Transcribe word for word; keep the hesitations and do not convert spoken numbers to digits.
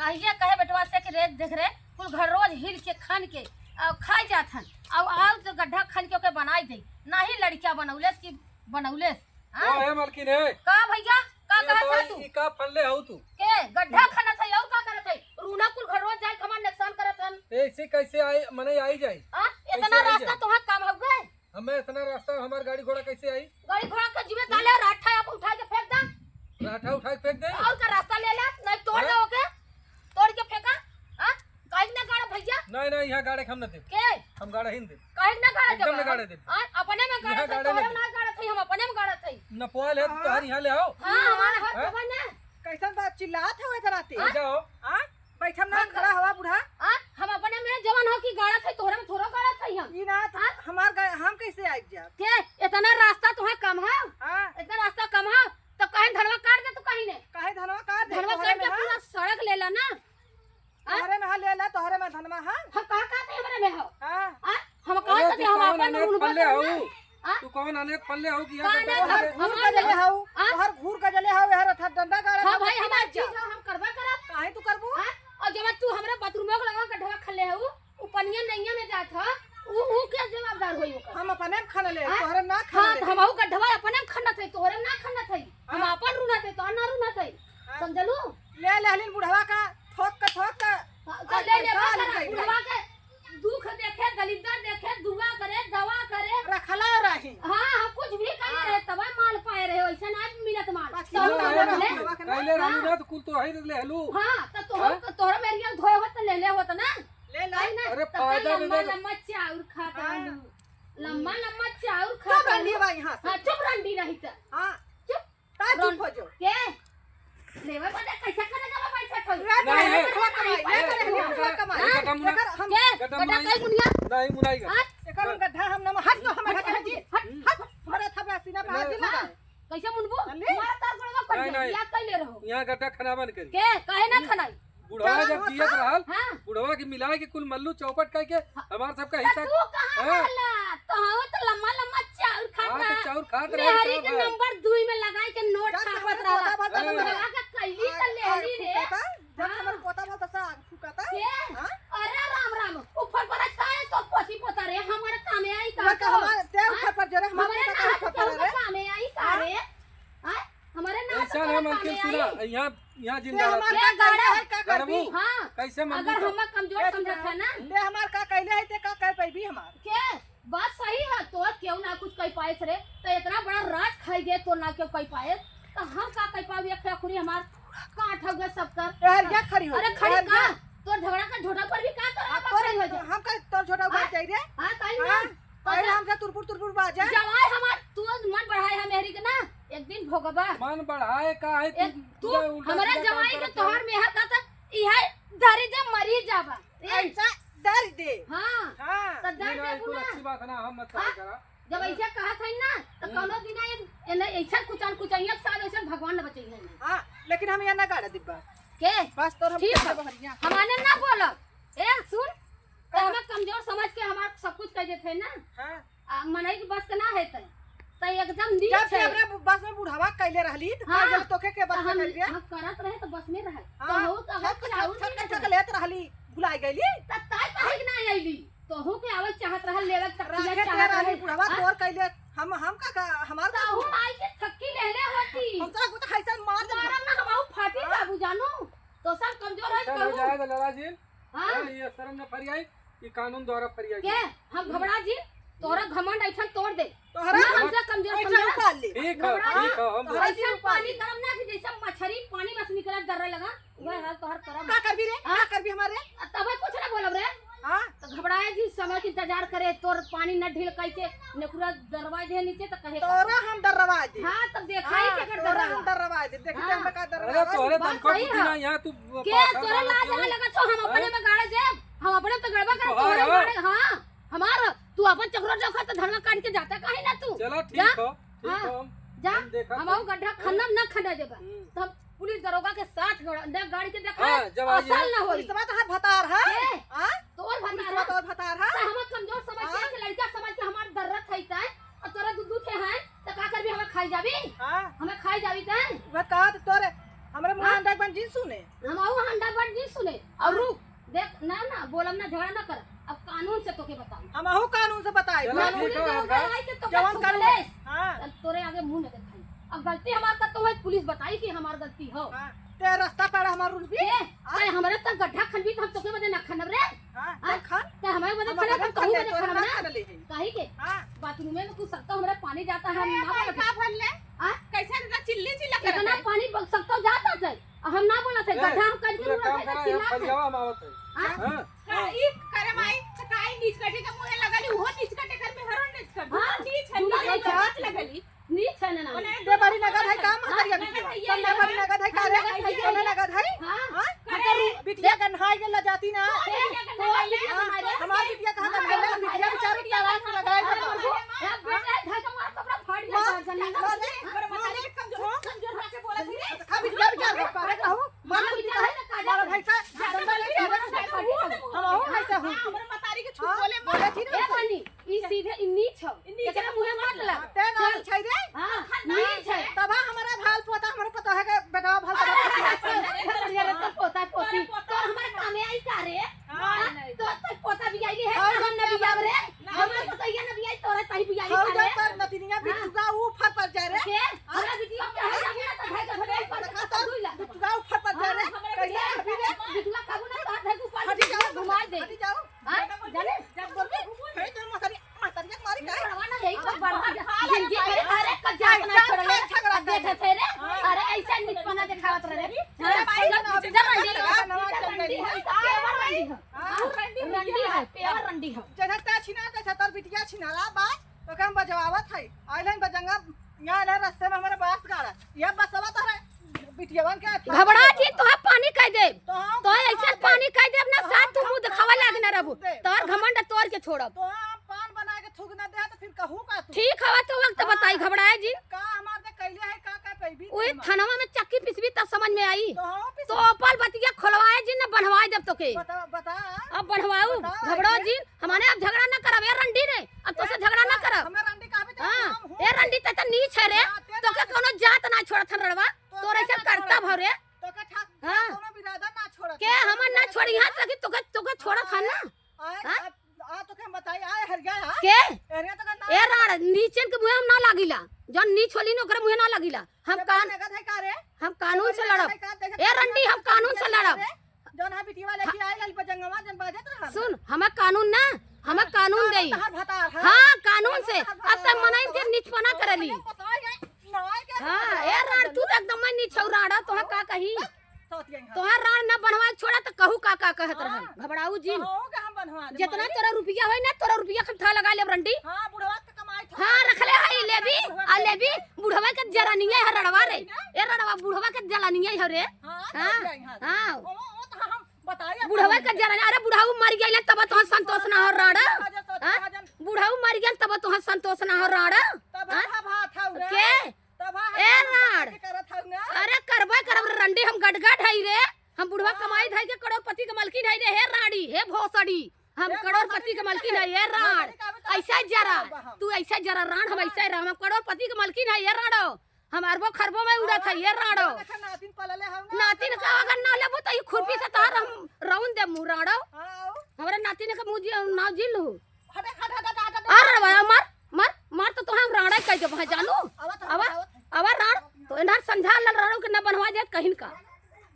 कहिए कहे बेटवा से कि रे देख रे, कुल घर रोज हिल के खन के, आ, खाई जात हन, अउ, अउ तो गड्ढा खन के ओके बनाई दे, नाही लड़किया बनौलेस कि बनौलेस। हाँ? ओ, ए मलकिन, ए। का भइया? का ये कहत तो है ई, तू? ई का फलले हऊ तू? के गड्ढा खनत है, अउ का करत है? रूना कुल घर रोज जाए के हमार नुकसान करत हन। ऐसे कैसे आई, मने आई जाई? हाँ? कैसे इतना आई रास्ता जाई? तोहार काम हउवे? हमें इतना रास्ता, हमार गाड़ी घोड़ा कैसे आई? गाड़ी घोड़ा के जिम्मे डाले, राठा आप उठा के फेंक दा। राठा उठा के फेंक दे? अउर का रास्ता ले ले, नहीं तोड़ हाँ? दे ओके। तोड़ के फेंका। हाँ? काहे के ना गाड़ा भइया? नहीं, नहीं, यहाँ गाड़े के हम न देब। के? हम गाड़ा ही न देब। काहे के ना गाड़ा एकदम देबा? ना गाड़े देब। हाँ? अपने में गाड़ा यहाँ थे, गाड़े तोहरे ना में देब। ना गाड़ा थे, हम अपने में गाड़ा थे। न पोआ ले, हाँ। तोहर यहाँ ले आओ। हाँ, हमार हाथ हाँ? दबा ना। कैसन बात चिल्लात हो इतना ते? हाँ? जाओ। हाँ? बैठम ना, हम खड़ा हवा बूढ़ा। हाँ? हम अपने में जवान हो कि गाड़ा थे, तोहरे में थोड़ा गाड़ा थे हम। ई ना तो हाँ? हमार गा-, हम कैसे आइ जाब? के? इतना रास्ता तोहे कम है? हाँ। इतना रास्ता कम है? तो कहीं धनवा काट दे तू कहीं ने। काहे धनवा काट दे? धनवा तोहरे काट में के है? पूरा सड़क ले ला ना। हाँ? तोहरे में है, ले ला, तोहरे में धनवा है। हम कहाँ कहते हमरे में हो? हाँ। हाँ? हम अरे कहाँ कहते तू हम कौन अपन अनेत रूल फल्ले बदल हऊ? ना? हाँ? तू कौन अनेत फल्ले हऊ कि यहाँ का गड्ढा अनेत? तोहरे हम, घूर हम गजले हऊ, हाँ? तोहर घूर गजले हऊ, यार अथा डंडा गाड़ा हाँ था, भाई, बच्ची हमार नाच जा। चीज हो, हम करबा करब। काहे तू करबू? हाँ? और जब तू हमरा बाथरूम में लगा गड्ढवा खल्ले हऊ, उ पनिया नैया में जात ह, उ, उ के जवाबदार होई ओकर? हम अपने में खन ले, हाँ? तोहरे में ना खन हाँ, ले। तो हमहू गड्ढवा अपने में खनत है, तोहरे में ना खनत है। हम हाँ। अपन रुनत है, तोहर ना रुनत है। हाँ। समझलू? ले लेहलिन बुढ़वा का, ठोक के, ठोक के। हाँ, तो आ, ले ले, पैसा बस ले कर, ले। बुढ़वा के दुख देखे, दलिद्दर देखे, दुआ करे, दवा करे। रखला रही। हाँ, हम कुछ भी करे हाँ। रहे, तबे माल पाए रहे, वैसे ना मिलत माल। पाछी तो वाला हम है ना, मिले। बुढ़वा के ना। पहले रहलू हाँ। ना, तो कुल तो वही लेहलू। हाँ, तो तोहर, हाँ? तोहर बेरिया धोए होत, ले ले होत ना। ले ला। कहीं ना, अरे तब फायदा लम्बा, में तो लम्बा चाउर खात हाँ। रहलू। लम्बा, लम्बा चाउर चुप खात रंडी रहलू। बा यहाँ से। हाँ, चुप रंडी रही त। हाँ। चुप। का चुप रंड-, हो जो? के? लेवे बदे कैसे करे जब बैठे थे? ले नहीं, करे ए, बुढ़वा कमाई, ले ए, करे बुढ़वा बुढ़वा कमाई। ए, गड्ढा मुना, एकर हम के? गड्ढा गड्ढा मुनाई। कई मुनिया? नहीं, मुनाई का। हाँ? एकर हम गड्ढा हम ना, हट तो हमारे हट, हट, हट, हट, हट। हमारे थपड़ा सीना पे हाथ नहीं, दिला। हाँ। कैसे मुनबू? अल्ले। मारा तार गोड़वा कट नहीं, जाए, नहीं। या कैले रहो? यहाँ गड्ढा खनाबा न करी। के? काहे ना हम्म। खनाई? बुढ़वा जब जियत रहल, हाँ। बुढ़वा के मिलाए के कुल मल्लू चौपट करके हाँ। हमार सबका तो हिस्सा, तू कहाँ हाँ। रहला? तो हाँ, तो लम्बा लम्बा चाउर खात हाँ, तो रहा। चाउर खात रहा, मेहरी चाउर के खात। नंबर दुई में लगाए के नोट जब छापत हमारे रहला। पोता भर हाँ। लगा के कैली तो ले ली रे। फूकता, जब हाँ। हमारे पोता भर दसा आग फूकता। के? हाँ? अरे राम राम, ऊपर पर काहे तो पोती पोता रे, हमारे कामे आई का वो तो तो? हमारे ते हाँ? ऊपर पर जो रे, हमारे हमारे पोता का ना ऊपर पर तो रे। कामे आई का हाँ? रे? हाँ? हमारे ना ऐसा तो ना कामे मलकिन, सुना, आई। यहाँ, यहाँ ते जिंदा हमार रहती। का ये कैले गाड़ा। है, का करबू? हाँ, कैसे मलकिन अगर तो? हम कमजोर ए, समझत है ना। ते हमार का कैले है, ते का कर पैबी हमार? के? बात सही है, तोर केहू ना कुछ कह पाएस रे, तो इतना बड़ा राज खाई गए, तोर ना केहू कह पाएस, तो हम का कह पाऊ? एक आखिरी हमार काट हो गए सब कर। ए, हरिया खड़ी हो अरे जा, खड़ी हरिया। का? तोर झगड़ा का झोटा पर भी का तोर आ, हम तोर, खड़ी हो जा? हम का तोर झोटा उबार हाँ? जाई रे? हाँ, कहीं हाँ? ना। पहले हमसे तुरपुर तुरपुर बाजा। जवाई हमार, तू मन बढ़ाए है मेहरी के ना, एक दिन भोगबा। मन बढ़ाए का है, तू एक, तू पूरा उल्टा हमारे सीधा काम जवाई के करत तोहर है। मेहर का त इहे डरी दे, मरी जाबा। ए, ऐसा डर दे। हाँ। हाँ। तो डर ये ना, देबू कुल ना। अच्छी बात ना, हम मत हाँ। कहा करा। जब हाँ। ऐसे कहा था ना, तो हम्म। कौनो दिन ये, ये नहीं, ऐसा कुचान कुचाइया के साथ ऐसे भगवान न बचइहैं। हाँ, लेकिन हम यहाँ ना गाड़ा दिब्बा। के? बस तोर हम ठीक है। कैसे बहरिया? हमारे ना बोलो। ए, सुन, तो हाँ। हमें कमजोर समझ के हमार सब कुछ कह देते हैं ना। हाँ। आ, मनई के बस के ना है तय। तय एकदम नीच जब से है। हमरे बस में बुढ़ावा कैले रहली, त हाँ। का जब तोके के बस तो में हम, कैले? हम करत रहे तो बस में रहे। हाँ। तो हो तो हम छक, चाउर छक, नहीं छक, रहे। छक लेत रहली, भुलाई गईली। त ताई काहे के ना आईली? तोहू के आवल चाहत रहल, लेवल तकिया राखे चाहत ते रहली, रहल। बुढ़ावा हाँ? तोर कैले, हम, हम का, का, हमार का तोहू सुन? आई के थक्की लेले होती। हम तोरा कुछ खाइसन मार दे। मारब ना, हम आऊ फाटी हाँ? जाबू जानू। तो सब कमजोर है चलो कहू। जाए दे लाला जी। हाँ? हाँ, ये शर्म न फरियाई, ये कानून द्वारा फरियाई। के? हम घबरा जी, तोहरा घमंड ऐठन तोड़ दे। तोहरा ना हमसे कमजोर ऐठन समझा। उतार ले। ठीक है, घबरा। ठीक है, हम तोहरा ऐसा ऐठन उतार पानी ले। गरम ना कि जैसे मछरी पानी में से निकला डर लगा, वह हाल तोहर करम। का करबी रे? हाँ? का करबी हमारे? आ, तबे कुछ ना बोलब रे। हाँ? तो घबराए जी, समय के इंतजार करे, तोर पानी न ढील कई के, नेकुरा दरवाए दे नीचे तो कहे का? तोरा हम डरवाए दे। हाँ, तब देखाई हाँ, के कर तोरा डरवा। हम डरवाए दे। देखते हाँ। हमें का अरे डरवाए। तोहरे बात तनखा सही बुद्धि है। ना यहाँ तू के पाठा तोरे बाबू लाज क्यों? ना लगत हो, हम अपने हाँ? में गाड़े देब, हम अपने तो गड़बा कर, तोहर तोहरे है? गाड़े, हाँ, हमार, तू अपन चकरा जोखा तो धनवा काट के जाता काहे ना तू? चला ठीक जा। हो, ठीक हाँ, हो, हम, जा, हम देखा हम था। आऊ गड्ढा हाँ? खनब ना खने देबा। हम्म। तो हम पुलिस दरोगा के साथ गड़ा-, न गाड़ी के देखा, हाँ, जब आइए। असल ना होई। पुलिसवा तोहर भतार है? के? हाँ? तोर भतार पुलिसवा है? तोहर भतार है? तो हम कमजोर समझ के हाँ? के लड़का समझ के हमार दर्रत है तय, और तोरा दू दू ठे हैं, तो का करबी, हमें खाई जाबी? हाँ। हमें खाई जाबी तय? वह कहा तो तोरे, हमरे मुँह हाँ? अंडा बन जिन सुने। हम आऊ अंडा बन जिन और रुक, देख, ना, ना, बोलब ना, झगड़ा ना कर। अब कानून से तोके बताई। हमहू कानून से बताई। चलो, कानून ठीक है, के होगा। आई के तो जवन कुछ कानून, बोले, हाँ। तब तोरे आगे मुंह न देखाई। अब गलती हमार का तो है, पुलिस बताई कि हमार गलती हो। हाँ, ते रास्ता पर हमार रुल भी। ए, हाँ। ते हमरे तक गड्ढा खनबी तो हम तोके बदे ना खनब रे। हाँ, हाँ? ते खन। ते हमारे बदे हम खनब, अपने हम कहूँ खन ले, बदे तोरे खनब ना ना। खन ले है। काहे के? हाँ। बाथरूम में कुछ सकता हमरा पानी जाता है, अरे, हम ना पानी बोलत का है। भर ले? हाँ? कैसे इतना चिल्ली चिल्ला करत इतना है? पानी ब-, सकता जाता है। हम ना बोलत है, ए, गड्ढा हम करके तू एक मुड़ा काम से करा, चिल्ला हम है। बलियावा हम आवत है। हाँ? हाँ? का ई करे माई, चकाई नीच कटे के मुँहे लगली, उहो नीच कटे कर में हरो नीच कर। हाँ, नीच है, तू ना नीच है, नीच नीच लगली। नीच है ना, ना। मने ये बड़ी नगद है का, हाँ, महतरिया नगद बिटिया? है, ये तब ना बड़ी नगद है का रे? नगद है, ये तब ना नगद है? हाँ। हाँ? करे। बिटिया गन्हाई के लजाती ना। तो बिटिया गन्हाई ले। हाँ, हमार बिटिया कहाँ गन्हाई ले? बिटिया बेचारी तलाश लगाए अरे, बता। अरे, अरे, अरे, घर का मार कपड़ा फाड़ ले, मार, मार दे, मार दे। मार दे, कमजोर, कमजोर होके बोला फिर। हाँ, बिटिया बेचारी पागल हो। मार बिटिया है, मार भाई का, हम हो ऐसा हूँ। हाँ, हमारे मतारी के छू हाँ, बोले, बोले थी ना। ए बनी, ई सीधे ई नीच हो। ई नीच एकरा हो, मुँहे मत लग। ते ना चल। छै रे। हाँ, नीच है। तब हमारा भाल पोता, हमारे पता है कि बेटा भाल अरे, पोता। अरे, अरे, अरे, तो पोता पोती। तोर पोता। तो हमारे कामे आई का रे? हाँ। हाँ, तो, तो पोता भी आई है, हाँ, हम ना भी आवे रे। ना, हमारे ना। पतैया ना भी आई, तोरे ताई भी आई हाँ, का रे? जब पर नतिनिया हाँ। बिट्टुआ ऊपर पर जा रे। के? हाँ। हमरा बिटिया के है, हाँ। ना तो भाई का भले पर देखा तो, दुई लाख। बिट्टुआ ऊपर पर जा रे। हाँ, हमरा कैसे बिटिया अभी रे? बिट्टुआ काबू ना तो हाथ है ऊपर हटी जाओ, घुमाई दे। हटी जाओ। हाँ, जाने? जब बोलबे, हे तोर महतारी, महतारिया के मारी का? बुढ़वा ना यही तो बर्बाद जिंदगी में हर एक का जात ना छोड़ले। अब देखत है रे। अरे, ऐसा निपना देखावत रहे। हाँ, चल, चल, रंडी हो, रंडी हो, पेवर रंडी हो। हाँ, रंडी है, पेवर रंडी हो। जैसे ता छिना, जैसे तोर बिटिया छिनाला बास, तो हम बजवावत है। आइलन बजंगा यहाँ ले रस्ते में हमारे बास गाड़ा। ये बसवा तोहरे बिटियवन के अथवा घबरा कर जी, देबा। तोहे पानी कह देब। तो हम तोहे ऐसे पानी कह देब ना, तो साथ हम तू मुंह देखावा लाग ना रहबू। दे। तोहर घमंड तोड़ के छोड़ब। तो हम पान बना के थूक ना दे, तो फिर कहू का तू? ठीक हवा तो वक्त हाँ। बताई, घबराए जी। का हमार दे कैले है, का, का पैबी ओए हमार? थनवा में चक्की पिसबी तब समझ में आई। तो हम पिस तो ओपल बतिया खोलवाए जी, ना बढ़वाए देब तोके। बता, बता। अब बढ़वाऊ, बता, घबराओ ऐसे? जी। हमने अब झगड़ा ना करब, ए रंडी रे, अब तोसे ए, झगड़ा ना ए, करब। हमें रंडी कहबे त हाँ, हम हूँ। ए रंडी, ते त नीच है रे, हाँ, ते तोके ना कोनो जात ना छोड़त हन रड़वा, तो तोर ते ऐसे ना करता छोड़त। भव रे। तोके ठा-, हाँ। कोनो बिरादर ना छोड़त। के हमन ना छोड़ी, यहाँ तक कि तोके, तोके छोड़त हन ना। आए, हाँ? आ, आ, तोके हम बताई, आए हरिया, हाँ? के? हरिया तोके ना ए राड़, नीचन के मुँहे हम ना लागिला, जौन नीच होली न ओकरे मुँहे ना लागिला। हम जब कान-, नगद है का रे? हम कानून से जब नगद लड़ब। है का? देखे ए कानून रंडी, हम से कानून से लड़ब। रे? जौन है बिटिया लेके आए लाल बजंगवा जन बाजत रहा। सुन, हमें कानून ना, हमें हाँ, कानून कानून देई। तहार भतार है। हाँ, कानून से। कानून तहार अब तक भतार है, मनई के तोहर निचपना करली। पता है, ना है के हाँ, भतार ए है, राड़, तू तो एकदम मैं निछौराड़ा, तोहा का कही? सौतिया है। तोहार राड़ ना बनवा छोड़ा तो कहू का का कहत हाँ। रहन। घबराऊ जिन। कहो के हम बनवा दे, जितना माई। तोरा रुपया होई ना, तोरा रुपया हम था लगा लेब रंडी। हाँ, बुढ़वा के कमाई था। हाँ, रख ले है, लेबी, बुढ़वा आ के लेबी, बुढ़वा के जरनिया है रड़वा रे। ना? ए रड़वा, बुढ़वा के जलनिया है रे। हाँ, हाँ, तो जाई, हाँ। हाँ। ओ, ओ, तो हम बताई, बुढ़वा अपन के जरा, अरे बुढ़ाऊ मर गइले तब तोहर संतोष ना हो राड़। हाँ? बुढ़ाऊ मर गइले तब तोहर संतोष ना हो राड़। तब हाँ? हम भात हऊ रे। के? तब हम ए भात राड़। के करत हऊ ना। अरे करबे करब रे रंडी, हम गटगट हई रे। हम बुढ़वा हाँ। कमाई धई के करोड़पति के मलकिन हई रे, हे राड़ी, हे भोसड़ी। हम ए करोड़पति भोसड़ी के मलकिन हई, हे राड़। भोसड़ी का भी तो ऐसा जरा, हम। तू ऐसा जरा राड़, हम हाँ। ऐसा राड़, हम करोड़पति के मलकिन हई, हे राड़ो। हम अरबो खरबो में उड़त है, ये राड़ो। देखा, नातिन पलले हऊ ना, नातिन का अगर ना लेबू, तो ई खुरपी से तोहार हम रउन देब मुँह, राड़ो। हाँ, आओ। हमरा नातिन के मुँह जी-, नाव जिन लू।